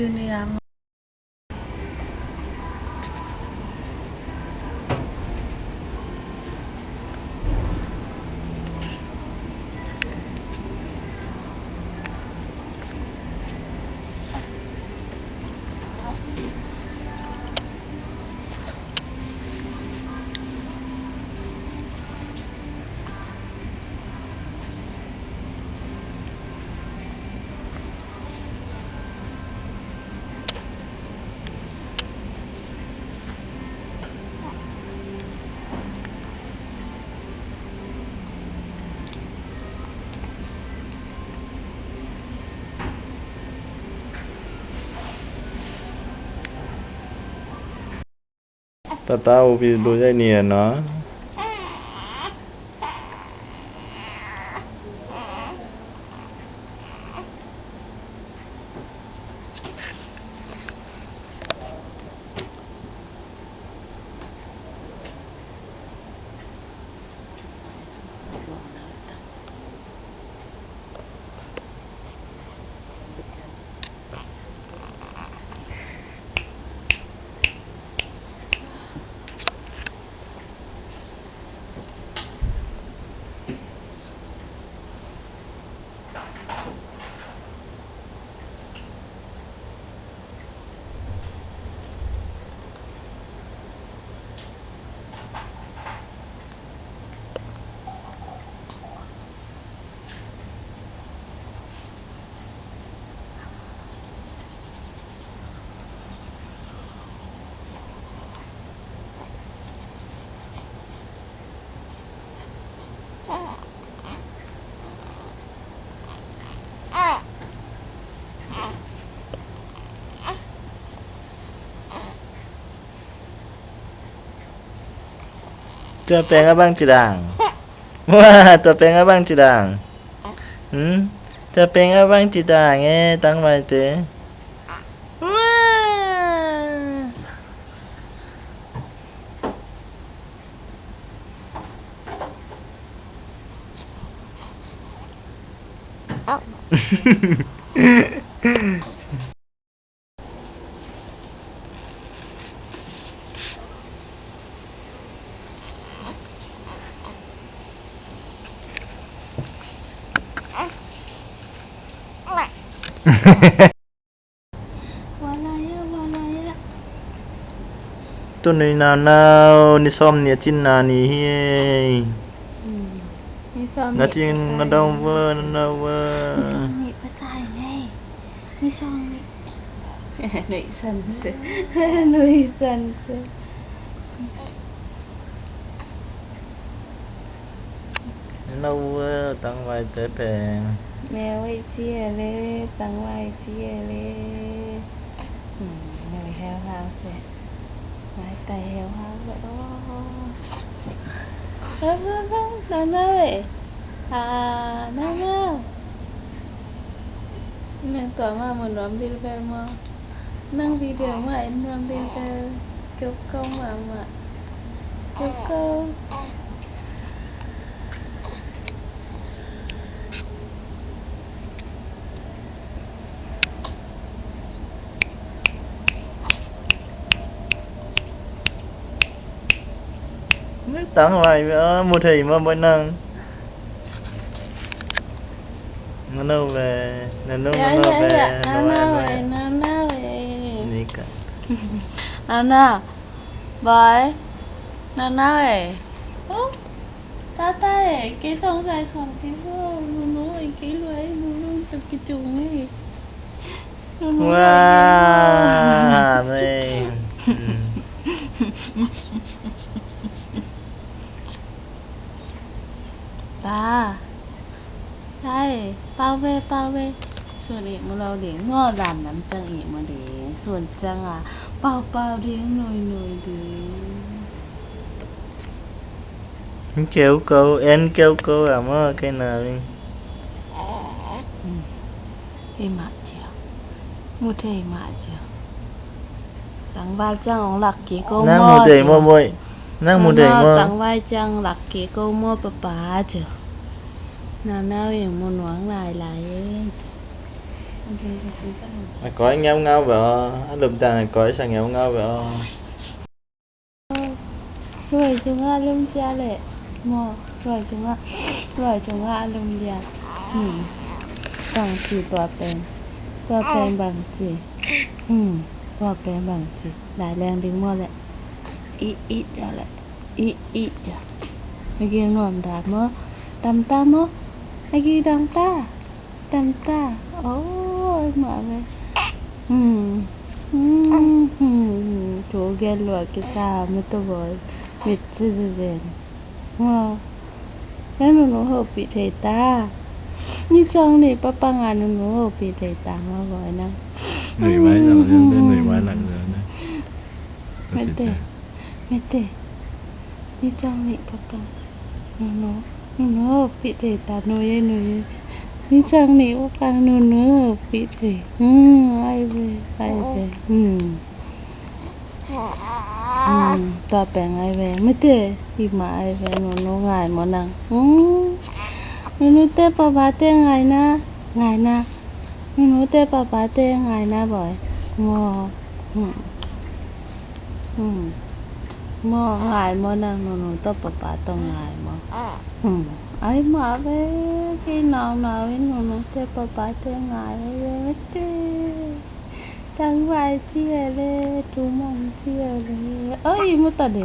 ຢູ່ໃນຍາມ Tatau video ini ya, no. Tua peng abang cidang. Wah, tua peng abang cidang. Hmm? Tua peng abang cidang, eh, tang mai te. Wah. Tua ni nanau, ni som ni acin nani hi. Hmm. Ni som ni. Nacin patai. Nadau we, nadau we. Ni som ni patai ni. Ni som ni. Nui san se. Nui san se. Hello, tang wai te peng. ແມວໄວ້ເຈ້ຍເລີ ຕັ້ງໄວ້ເຈ້ຍເລີ. ອືມ ແມວແຮວຮາວແຊະ ໄວ້ໄຕແຮວຮາວແຊະ. ໂອ້ ນານາເອີຍ ອາ ນານາ ແມ່ນຕົວມາໝູນວມບິນແບນມາ. Nang video mah in nuam bel bel. Kêu câu mama. Kêu câu. Tang lai, mô thầy mà bơi năng. Nano we, nano, ya, nano ya, we, ya, nano nano we, we, nano we. Ni ka. Nano. Bơi. Nano we. Ô. Tata we, ke tong sai khong ti vo. Nano we, ke luai, nano we, ke chung we. Nano we, ke luai. Wa, we. Hmm. Ba. Ai, ເປົ່າເວ ເປົ່າເວ. ສ່ວນອີກມື້ລາວເດ ງໍດຳນຳຈັ່ງອີກມື້ເດ. ສ່ວນຈັ່ງອາ ເປົ່າເປົ່າເດ ໜ້ອຍໜ້ອຍເດ. ແກ້ວເກົ່າ ແອນແກ້ວເກົ່າອາ ມາໄກໜ້າເວີຍ. ເອມາເຈຍ ມູເທມາເຈຍ. Tang wai chang ong lak ki ko mo. Nang mu dei mo boi. Nang mu dei mo. Tang wai chang lak ki ko mo papa chu. Na na wi mu nuang lai lai. ອາກອຍແງວເງົາແບບ ອາລົມດັງ ອາກອຍຊະແງວເງົາແບບ. ລວຍຈຸງອາລົມເສຍແຫຼະ ໝໍ ລວຍຈຸງອາ ລວຍຈຸງອາອາລົມເສຍ. ອືມ ບັງຈີຕົວແປງ ຕົວແປງບັງຈີ ອືມ ຕົວແປງບັງຈີ ຫຼາຍແຮງດຶງໝໍແຫຼະ ອີ ອີ ຈະແຫຼະ ອີ ອີ ຈະ ໃຫ້ກິນນວມດາໝໍ ຕຳຕາໝໍ ໃຫ້ກິນຕຳຕາ. ຕຳຕາ ໂອ້ຍ ມາເລີຍ ອືມ ອືມ ໂຈແກນຫຼວກກິຕາ ມິດຕະບອຍ ມິດຕະເວນ ວ້າ ແລ້ວໜູໆເຮີປີເທຕາ ມີຊ່ອງນີ້ປະປັງອາ ໜູໆເຮີປີເທຕາ ມາບອຍນະ ໜຸຍໄວ້ແລ້ວ ເດີນໜຸຍໄວ້ຫຼັງເດີນນະ ເມເຕ ເມເຕ ມີຈັ່ງນີ້ປະກັງ ໜູໆ ໜູໆ ເຮີປິເດຕາ ໜູເຢ ໜູເຢ ມີຈັ່ງນີ້ປະກັງ ໜູໆ ເຮີປິເດ ອື ອ້າຍເວ ອ້າຍເວ ອື ອື ຕໍ່ແປງອ້າຍເວ ເມເຕ ອີມາອ້າຍເວ ໜູໆ ຫງາຍໝໍນັ່ງ ອື ໜູໆ ເຕປະບາເຕຫງາຍນະ ຫງາຍນະ ໜູໆ ເຕປະບາເຕຫງາຍນະ ບອຍ ງໍ ອື ອື ໝໍຫງາຍໝໍນະ ໜູໆ ໂຕປະປາຕ້ອງຫງາຍໝໍ ອື ໄອ້ໝາເວ ທີ່ໜາວໜາວ ໜູໆ ເຕປະປາເຕຫງາຍເວ ເຕ ຕັງຫວາຍເຈຍເລ ຕູມັນເຈຍເລ ເອີ ອີໂມຕາເດ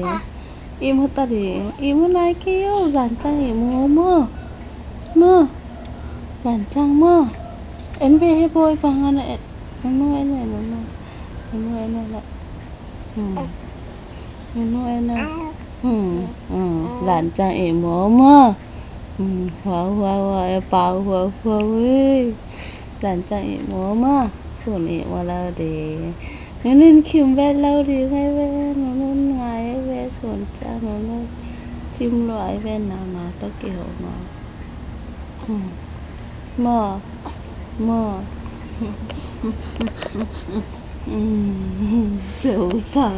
ອີໂມຕາເດ ອີໂມນາຍເກຍ ຫຼານຈັງ ອີໂມ ໝໍ ໝໍ ຫຼານຈັງ ໝໍ ເອັນເວ ເຮໂບຍ ຟັງຫັ້ນນະ ເອັດ ໜູໆ ເອັນເວ ໜູໆ ໜູໆ ເອັນເວ ແຫຼະ ອື ໜູໆ ເອັນເວ ອື ອື ຫຼານຈັງ ເອ ໝໍ ໝໍ ອື ຫົວ ຫົວ ຫົວ ເອ ປາ ຫົວ ຫົວ ເວີຍ ຫຼານຈັງ ເອ ໝໍ ໝໍ ສູນ ເອ ມາລາວເດ ໜູນຸ່ນ ຄິມແວ່ນລາວດີ ໄງແວ່ນ ໜູນຸ່ນ ງາຍ ໄງແວ່ນ ສົນຈາ ໜູນຸ່ນ ທິມລວຍ ແວ່ນ ໜາວ ໜາວ ຕະເກວ ໜາວ ອືມ ໝໍ ໝໍ ອືມ ເຊົາ ເຊົາ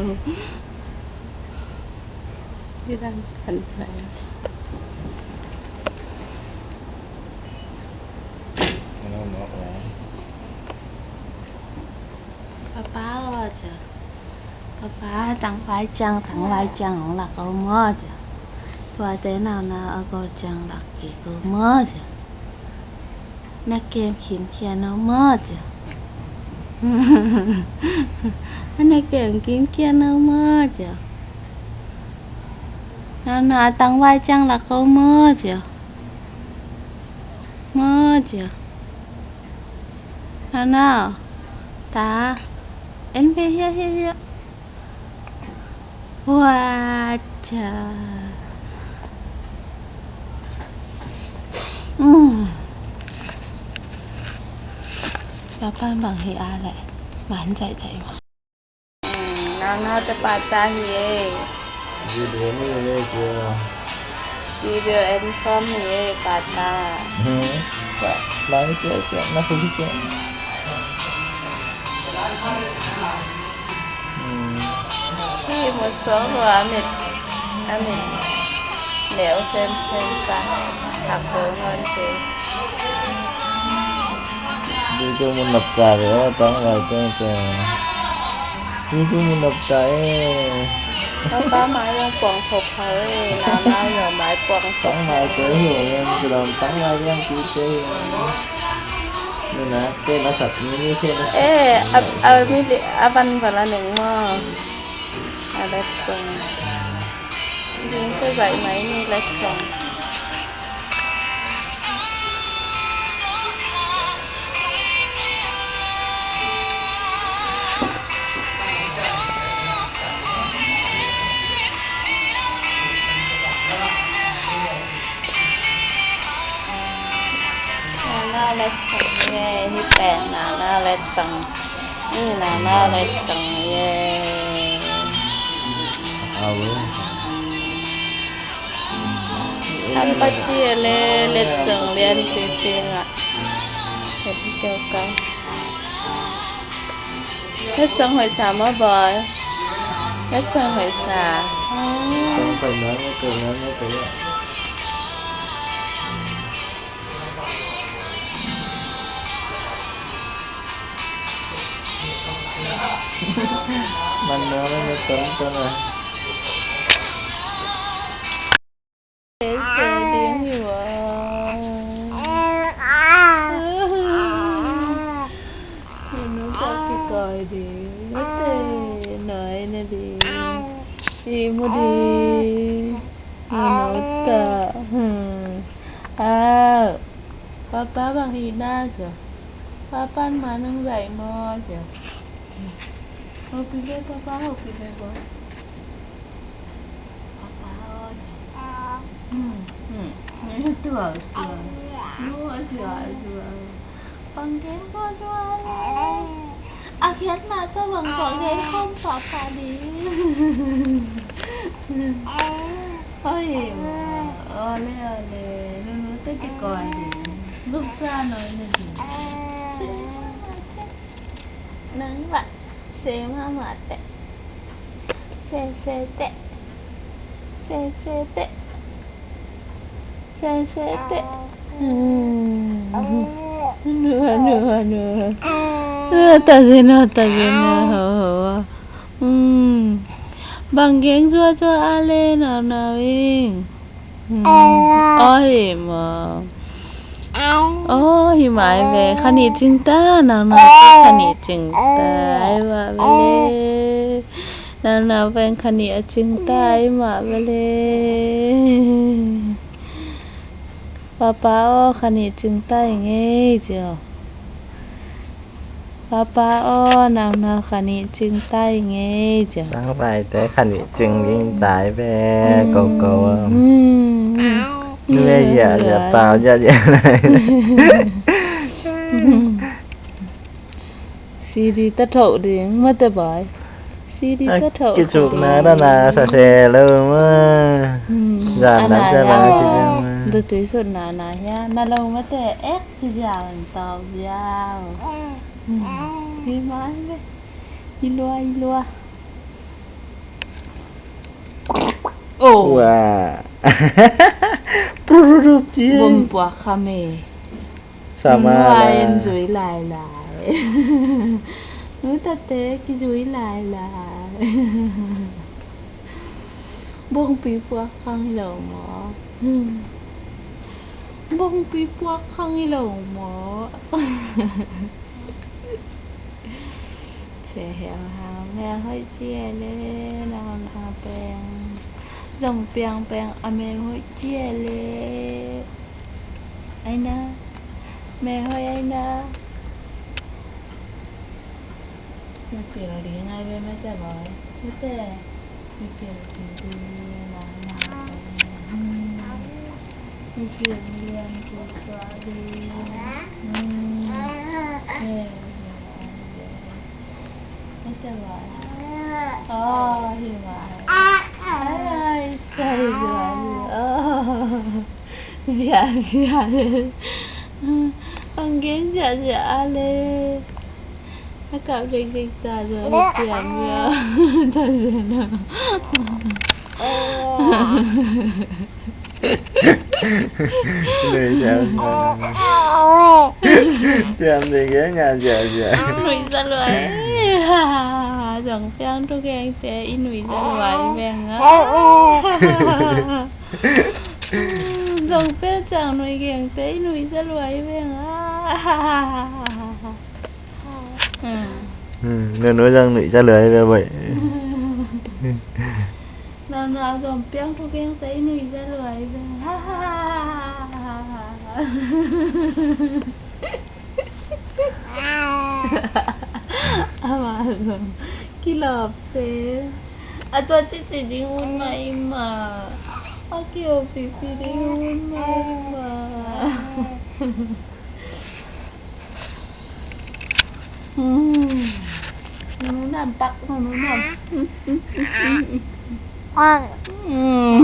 ຢູ່ດັງ ຫັນໃສ ປາປາ ເຈົ້າ ປາປາ ຕັງຫວາຍຈັງ ຕັງຫວາຍຈັງ ຂອງລາວກໍໝໍ ເຈົ້າ ວ່າແຕ່ໜາວນາວ ເອົາກໍຈັງ ລັກກີກໍໝໍ ເຈົ້າ ນັກເກມຂີນຂຽນເອົາໝໍ ເຈົ້າ ນັກເກມຂີນຂຽນເອົາໝໍ ເຈົ້າ ໜາວນາວ ຕັງຫວາຍຈັງ ລັກກໍໝໍ ເຈົ້າ ໝໍ ເຈົ້າ ໜາວນາວ ຕາ ເອັນເວ ເຮຍ ເຮຍ ເຮຍ ວ້າ ຈາ ອືມ ປາປາ ບັງເຮອາແຫຼະ ບານໃຈໃຈ ອືມ ນາວນາວ ແຕ່ປາຕາເຮ We will inform you ປາຕາ ອືມ ລາຍເຈົ້າ ເຈົ້າ ນາຄູເຈົ້າ ອືມ ທີ່ໝົດສອງ ອາເມັດ ອາເມັດ ແຫຼວເຊັນເຊັນປາ ຜັກໂກນອນເຊ Dito mo napkari, oh, tama, ito, ito. Dito mo napkari. ປ້າ ປ້າ ມາຍັງປອງພົບເຂົາເອີຍ ໜາວໜາວ ເຫຼືອໄມ້ປອງພົບ ຕັ້ງໄວ້ເຕີ ເອີ ແມ່ນຄືລອງຕັ້ງໄວ້ຍັງຄືເຕີ ນີ້ນະ ເຕັ້ນລະສັດ ມີ ມີເຕັ້ນລະສັດ ເອີ ເອົາ ເອົາ ມີ ເອົາບັນ ບັນລະໜຶ່ງໝໍ້ ເອົາແລັດສົ່ງ ຍິງໃສ່ໃບໄມ້ນີ້ແລັດສົ່ງ. ນານາເລັດສອງເລີຍ ທີ່ແປງນານາເລັດສອງ ນີ້ນານາເລັດສອງເລີຍ ເອົາເວີຍ. ທຳປະຕິເລ ເລັດສອງລຽນເຈເຈງະ ເຮັດກ່ຽວກັບ ເລັດສອງຫອຍສາມມາບອຍ ເລັດສອງຫອຍສາ ຕ້ອງໄປນອນ ໄປນອນ ໄປນອນ. ມັນເນາະ ມັນເປັນຕົ້ນ ຕົ້ນວ່າ ເອ ເສຍດຽງຢູ່ວ່າ ໜູຕາຊິກອຍດີ ເຕ ໜ້ອຍນະດີ ອີໝູດີ ໜູຕາ ອາ ປ້າປ້າບັງອີໜ້າເຈົ້າ ປ້າປ້ານມາໜຶ່ງໃດໝໍ້ເຈົ້າ ເອີ ປີເລີຍ ປ້າປ້າເອົາປີເລີຍບໍ່? ອືມ ອືມ ຕົວ ຕົວ ຕົວ ຕົວ ຟັງເພງຕົວ ຕົວ ອາເຄດມາຕະວັງ ຟັງເພງຄອມປາປາດີ ໂອ້ຍ ເອົາເລີຍ ເອົາເລີຍ ໜູໆ ແຕ່ຈະກອຍດີ ລູກສາວນ້ອຍນີ້ດີ ນັ່ງລະ ເຊມາມາແຕະ ເຊເຊແຕະ ເຊເຊແຕະ ເຊເຊແຕະ ອືມ ນົວ ນົວ ນົວ ເອີ ຕາເຊນອ ຕາເຊນອ ໂຫ ໂຫ ອືມ ບັງເກງຈົວໆ ອາເລ ໜາວໆ ເອງ ອືມ ໂອ້ຍ ມາ ໂອ້ຍ ມາຍແວ ຄະນິດຈຶ່ງຕາ ນາງນາຍ ຄະນິດຈຶ່ງຕາຍ ມາເວເລ ນາງນາຍແວງ ຄະນິດຈຶ່ງຕາຍ ມາເວເລ ປາປາ ໂອ້ ຄະນິດຈຶ່ງຕາຍ ເງ ເຈົ້າ. ປ້າປ້າ ອໍ ນາງນາຄະນິຈຶ່ງຕາຍເງ ຈ້າ ຕັ້ງໄປແຕ່ຄະນິຈຶ່ງຍິງຕາຍແບ ອືມ ໂກໂກ ອືມ ເມື່ອຍ ເຫຼືອ ເຫຼືອເປົ່າ ຢ່າ ຢ່າ ອືມ ຊີດີຕະໂຖເດ້ ມາແຕ່ບາຍ ຊີດີຕະໂຖ ກິຈຸກນາດານາສະແຊເລີມາ ອືມ ຢ່ານະ ອັນນາ ຈະລາ ຍາ ຊິເລີມາ ດະຕຸຍສຸດນານາຍາ ນາໂລມາແຕ່ແອກ ຊິຢາວອັນຕອບຢາວ ອືມ ອີມາເລີຍ ອີລັວ ອີລັວ ໂອ້ ວ້າ ປຸລຸລຸບຈີ ບົມປວກຄາເມ ສາມາ ໜູນ້ອຍ ລາຍ ເອັນຈອຍຫຼາຍໆ ໜູຕາເຕ ກິນຈຸຍຫຼາຍໆ ບົງປີພວກຄັງເຫຼົ່າໝໍ ອືມ ບົງປີພວກຄັງເຫຼົ່າໝໍ. ແຊວຫາແມ່ຫ້ອຍເຈ້ຍເລີ ນາງອາແປງ ຈອງປຽງແປງອາແມ່ຫ້ອຍເຈ້ຍເລີ ໄອນາ ແມ່ຫ້ອຍໄອນາ ມີເປີດດີງ່າຍເວີຍ ມາແຕ່ບອຍ ມາແຕ່ ມີເກມດີໆ ນານາ ອືມ ມີເກມລຽນດີກວ່າດີ ອືມ ເອີ ມາແຕ່ວ່າ ອໍ ຫິວ ອາຍ ໃສ່ດວຍ ອໍ ເສຍ ເສຍ ກາງເກງເສຍ ເສຍ ອາເລ ອາກັບເດັກໆ ຕາດວຍ ຕຽມເວີຍ ຕາເສຍນະ ເລີຍແຊວ ແຊວເດັກເອີຍ ຫຍັງເສຍ ເສຍ ໜຸຍສະຫຼວຍ ຈອງແປ້ງທຸກແຫ່ງແຕ່ ອີໜຸຍສະຫຼວຍແມ່ງ ອືມ ຈອງເປັນຈັ່ງໜຸຍເກັ່ງແຕ່ ໜຸຍສະຫຼວຍແມ່ງ ອືມ ອືມ ໜູໆ ຈັ່ງໜຸຍສະຫຼວຍແບບວ່າ ນານາ ຈອມປຽງທຸກແຫ່ງໃສ່ໜຸຍສະຫຼວຍແບບ ອາມາລົງ ກິລອບເຊ ອາຕົວຈິດຈິດຍິງອຸ່ນມາອີມາ ອາກິໂອປີປີດິງອຸ່ນມາອີມາ ອືມ ໜູໆ ນ້ຳຕັກ ໜູໆ ນ້ຳ ອືມ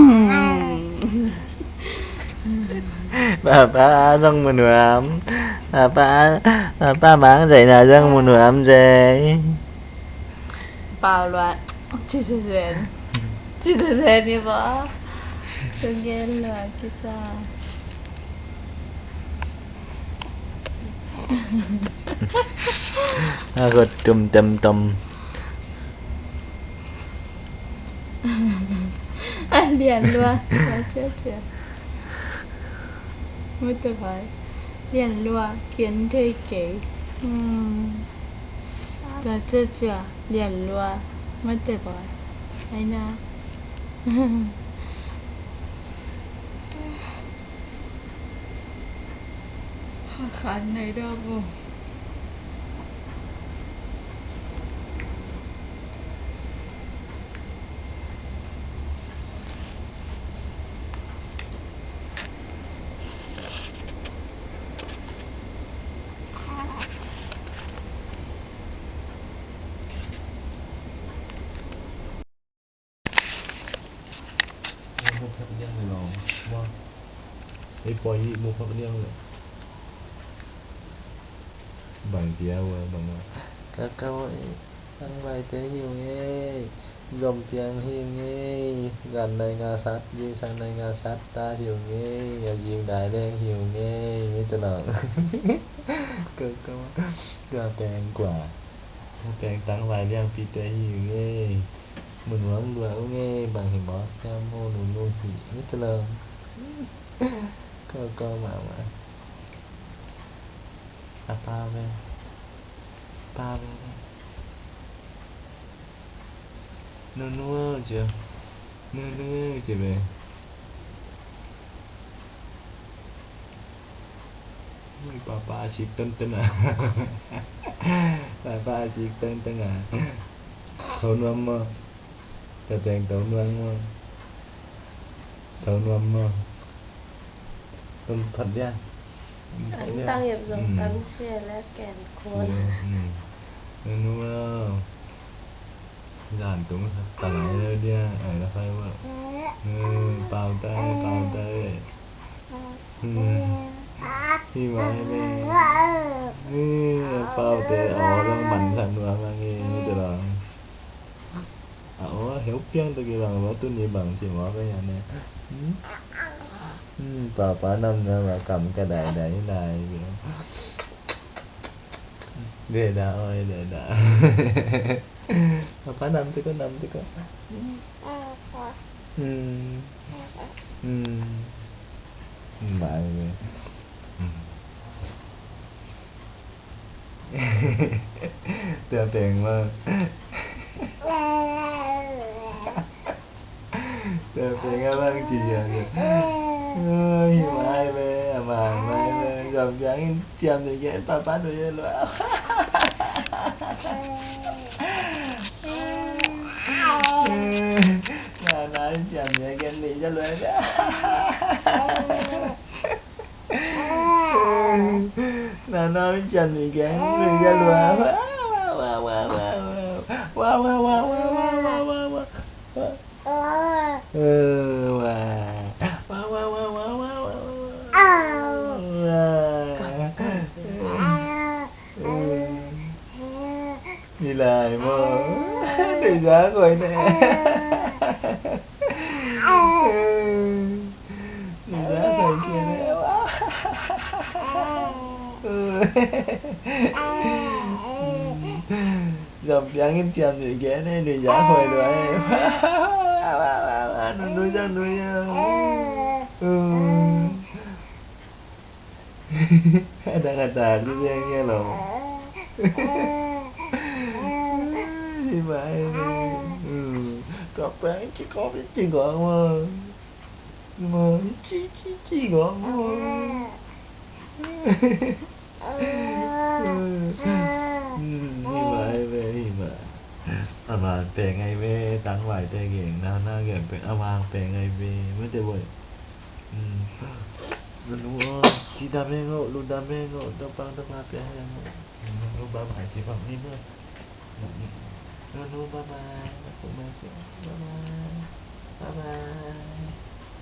ປ້າປ້າ ສົ່ງໝູນຫວາມ ປ້າປ້າ ປ້າປ້າ ມາໃສ່ໜ້າ ສົ່ງໝູນຫວາມໃສ່ ປາວລວດ ຊິເສນ ຊິເສນນີ້ບໍ່ ເຊິ່ງເຢັນລະກິຊາ ອາກົດຕຸມເຕັມຕົມ. ຽນລົວ ຕາເຈຍເຈຍ ມື້ຕະໄບ ລຽນລົວ ກຽນເທເກ ອືມ ຕາເຈຍເຈຍ ລຽນລົວ ມື້ຕະໄບ ໄອນາ ຂານໃນດອກໂບ. ໝູ່ພັກລ້ຽງໃຫ້ລອງບໍ່? ໄປປ່ອຍໝູ່ພັກລ້ຽງເລີຍ. ບາງເທື່ອວ່າ ບາງວ່າ ກະເກົາ ຕັ້ງໄວ້ແຕ່ຫິວເງ ຢອມປຽງຫິວເງ ການໄນງາສັດ ຍິງສັດໄນງາສັດ ຕາຫິວເງ ຢາຍິງດາຍແລງຫິວເງ ມີແຕ່ລອງ ກະເກົາ ກະແປງກວ່າ ແປງຕັ້ງໄວ້ລ້ຽງປີແຕ່ຫິວເງ ໝູ່ນວມລວຍເງ ບາງເຫັນບໍ່ ຍາມໝູ່ໜູໜູຫິ ມີແຕ່ລອງ ເກົາ ເກົາ ມາ ມາ. ອາປາແມ່ ປາແມ່ ໂນໂນເຈີ ໂນໂນເຈີແມ່ ໂອ້ຍ ປາປາຊິກເຕີນເຕີນອາ ປາປາຊິກເຕີນເຕີນອາ ເຂົານວມບໍ່? ກະແຕງເຕົານວມເນາະ ເຕົານວມເນາະ ຕົ້ນຜັດຢາ ອັນຕັ້ງເກັບສອງຕັນເຊຍແລະແກນຄວນ ອືມ ເນາະ ຢ້ານຕົງຕະໄລເດີ ໄອລະໄຟເວີ ເອີ ປາວໄຕ ປາວໄຕ ອືມ ທີ່ວ່າແມ່ ເອີ ປາວໄຕ ເອົາລາງມັນຄັນວ່າມາເງ ມີແຕ່ລາງ ອາ ໂອ ເຮົວປຽງຕະກີບາງວ່າ ຕຸນີ້ບາງຊິເວົ້າໄປຫຍັງແນ່ ອືມ ອືມ ປາປານຳນະວ່າ ກຳກະໄດໄດໄດ ເດດາ ໂອຍ ເດດາ ປາປານຳຕິກະ ນຳຕິກະ ອືມ ອືມ ບາຍເວີຍ ອືມ. ເທື່ອເປັນວ່າ ເທື່ອເປັນວ່າບາງທີ ເອີຍ ມາຍແມ່ ມາຍແມ່ ຈອມຈາງຈຽມເດແກ ປາປາໂດເຍລວ ນານາຈຽມເດແກ ເດຈະລວຍ ນານອນຈັນອີກແກ ໜຶ່ງຢ່າລວ ວ້າວ ວ້າວ ວ້າວ ເອີ ວ້າວ ວ້າວ ວ້າວ ວ້າວ ວ້າວ ວ້າວ ວ້າວ ເອີ ເອີ ມີຫຼາຍບໍ່? ເດຊະຂ້ອຍແນ່ ເດຊະຂ້ອຍແນ່ ເອີ ຈອມປຽງເຫັນຈຽມຢູ່ແກ່ແນ່ ເດຊະຂ້ອຍດ້ວຍ ໜູ ໜູ ໜູ ເອີ. ອາດາກາຕາທີ່ແດງແຍະຫຼໍ ທີ່ມາໃຫ້ແມ່ ອືມ ກໍແປງທີ່ຂໍໄປຈິງອອກມາ ມາ ຈິ ຈິ ຈິງອອກມາ ອືມ ທີ່ມາໃຫ້ແມ່ ທີ່ມາ ອາມາແປງໃຫ້ແມ່ ຕັ້ງໄວ້ແຕ່ເກງ ໜ້າ ໜ້າແກມແປງ ອາມາແປງໃຫ້ແມ່ ແມ່ແຕ່ບໍ່ ອືມ ໜູ ເອີຍ ສີດຳແຮງໂລ ລຸດດຳແຮງໂລ ຕະປາງຕະປາແປງແຮງໂລ ໜູ ບາຍບາຍ ຊິບອກນີ້ເດີ ໜູ ໜູ ບາຍບາຍ ບາຍບາຍ ບາຍບາຍ ບາຍບາຍ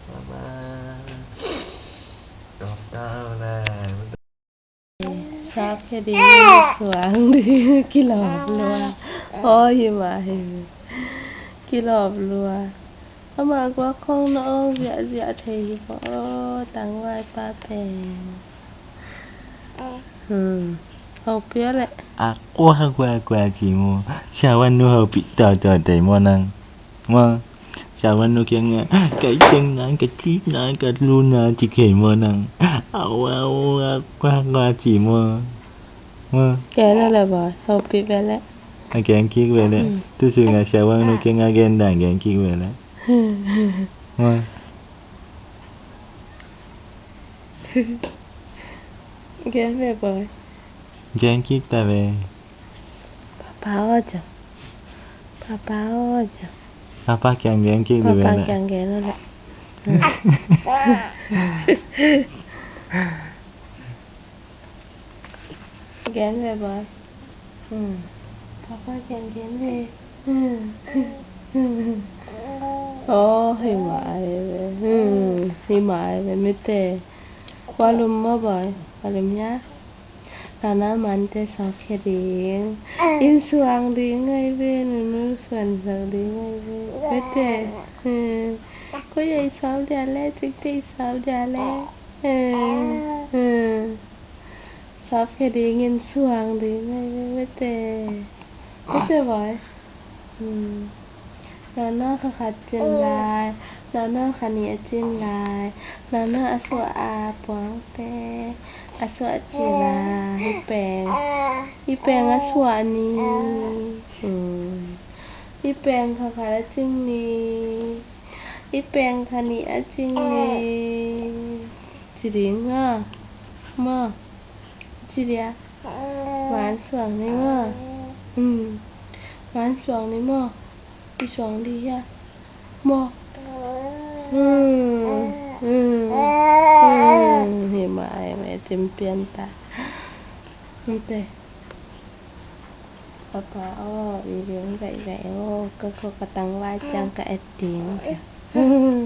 ບາຍບາຍ ຕອບເຕົ້າແລ້ວ. ສາວແຄດີຂວາງດື້ ກິຫຼອບລົວ ໂອ້ຍ ຫິມະຫິມະ ກິຫຼອບລົວ ອາມາກວ່າຂອງນ້ອງ ເສຍເສຍເທ ໂອ້ ຕັງວາຍປາແປງ ອືມ ເຮົາເປຍແຫຼະ ອາ ກວ່າ ກວ່າ ກວ່າ ຈີໂມ ຊາວວັນນູເຮົາປິດຕໍ່ ຕໍ່ໄດມອນນັງ ມາ ກະວັນໂນກຽງ ກະເຈັງນາ ກະຈີບນາ ກະລູນາ ຈິເຄມານັງ ອາວ ອາວ ອາວ ກວາ ກວາ ຈີມາ ມາ ແກນັ້ນແຫຼະບໍ່ ເຮົາປິດໄວ້ແລ້ວ ອາ ແກງກິກໄວ້ແລ້ວ ອືມ ຕຸສຸງາ ຊາວັງໂນກຽງ ອາ ແກນດາ ແກງກິກໄວ້ແລ້ວ ມາ ແກງແບບບໍ່ ແກງກິກຕາແວ ປາປາອອຈະ ປາປາອອຈະ ປາປາແກງແກງກິກ ປາປາແກງແກງນັ້ນແຫຼະ ແກງແບບວ່າ ອືມ ປາປາແກງແກງເລີຍ ອືມ ໂອ້ ຫິມາຍເລີຍ ຫິມາຍເລີຍ ມີແຕ່ວ່າລົມບໍ່ບອຍ ວ່າລົມຍາ ນານາມັນແຕ່ຊອບແຄ່ດີ ອິນສວງດີໄງເວ ໜູສວນສັກດີໄງເວ ເວແຕ່ເອີ ກໍໃຫຍ່ຊອບດຽແລ ຈິກຕິຊອບດຽແລ ເອີ ເອີ ຊອບແຄ່ດີ ຍິນສວງດີໄງເວ ເວແຕ່ ເວແຕ່ບອຍ ອືມ ນອນອຂະຂັດຈິນລາຍ ນອນອຂະໜີອະຈິນລາຍ ນອນອອາສຸອາປວງແປ ອາສຸອາຈິລາ ອີແປງ ອີແປງອາສຸອານີ ອືມ ອີແປງຂະຂັດອາຈິງນີ ອີແປງຂະໜີອາຈິງນີ ຈິລິງເນາະ ມາ ຈິເດຍ ຫວານສວງນີ້ມາ ອືມ ຫວານສວງນີ້ມາ ອີສວງດີຍະ ມາ ອືມ ອືມ ອືມ ເຫັນມາ ແມ່ຈິມປ່ຽນຕາ ມັນເຕ ປາປາ ອໍ ອີເລື່ອງໃດໆ ໂອ້ ກະ ກະ ກະຕັງວາຈັງ ກະແອັກຕິງ ອືມ